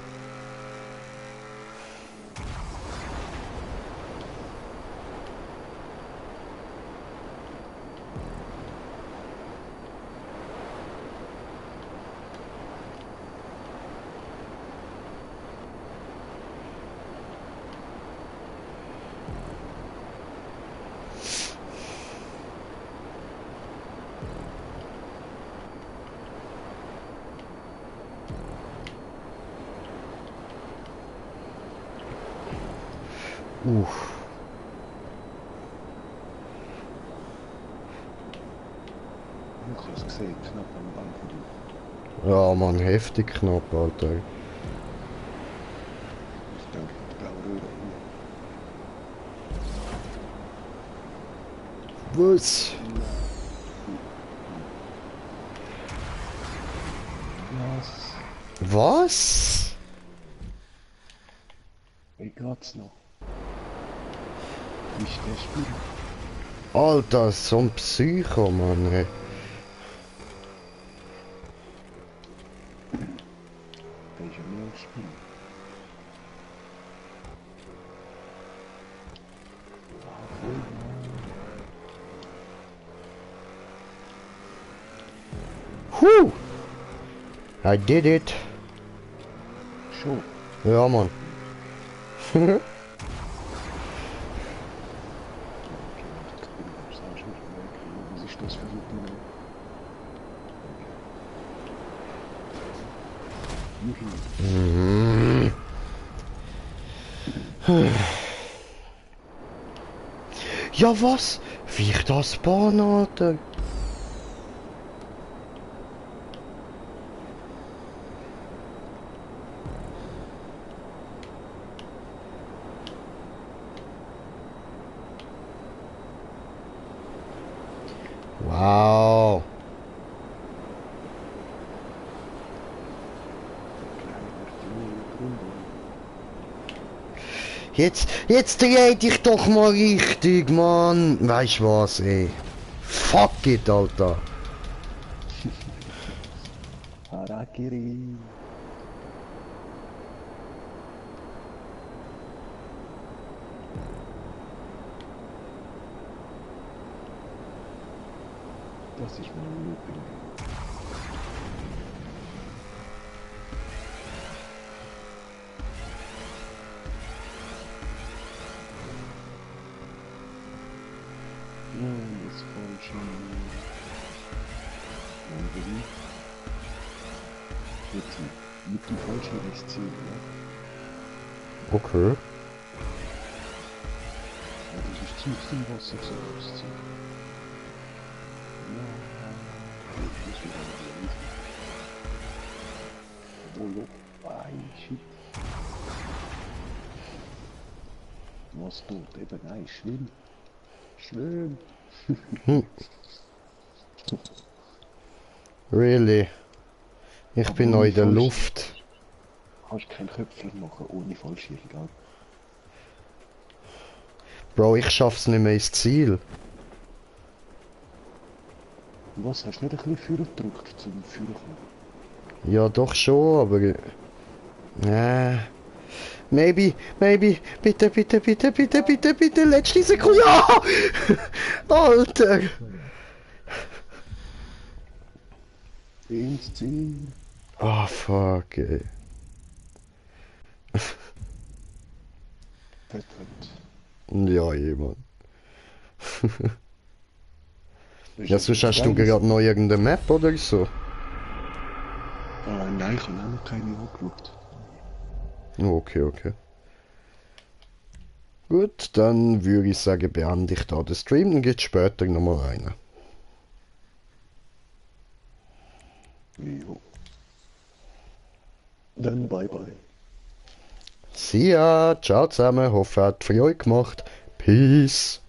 Ich habe es gesehen, knapp am Band von dir. Ja, Mann, heftig knapp, Alter. Ich denke, die blaue Röhre. Was? Was? Was? Wie geht's noch? Wie ist der Spiel? Alter, so ein Psycho, Mann, ey. Der ist ja mehr im Spiel. Whew! I did it. Schon. Ja, Mann. Was ist das für ein Ding? Ja, was? Wie ich das bahn, Alter? Wow. Jetzt dreh dich doch mal richtig, Mann. Weißt du was, ey? Fuck it, Alter. Harakiri. Das ist mein Looping. Nein, das war schon. Mein Belief. Mit dem falschen SC, ja. Okay. Ja, das ist tiefst im Wasser so SC. Ja, das ist wieder ein Volo. Shit. Was tut eben? Nein, schlimm. Schlimm. Really? Ich bin noch in der falsch. Luft. Kannst keinen Köpfler machen ohne Fallschirm, gell? Bro, ich schaff's nicht mehr ins Ziel. Was, hast du nicht ein bisschen Führer gedrückt zum Führer kommen? Ja, doch schon, aber... Maybe, bitte, bitte, bitte, bitte, bitte, bitte, letzte Sekunde, ja! Alter! Ins Ziel. Oh, fuck, ey. Verdammt. Ja, jemand. Das Ja, ist sonst etwas hast du Geiles. gerade noch irgendeine Map oder so? Ah, nein, ich habe auch noch keine angeschaut. Okay, okay. Gut, dann würde ich sagen, beende ich da den Stream, dann geht später nochmal rein. Jo. Dann bye bye. See ya, ciao zusammen, hoffe, hat für euch gemacht. Peace.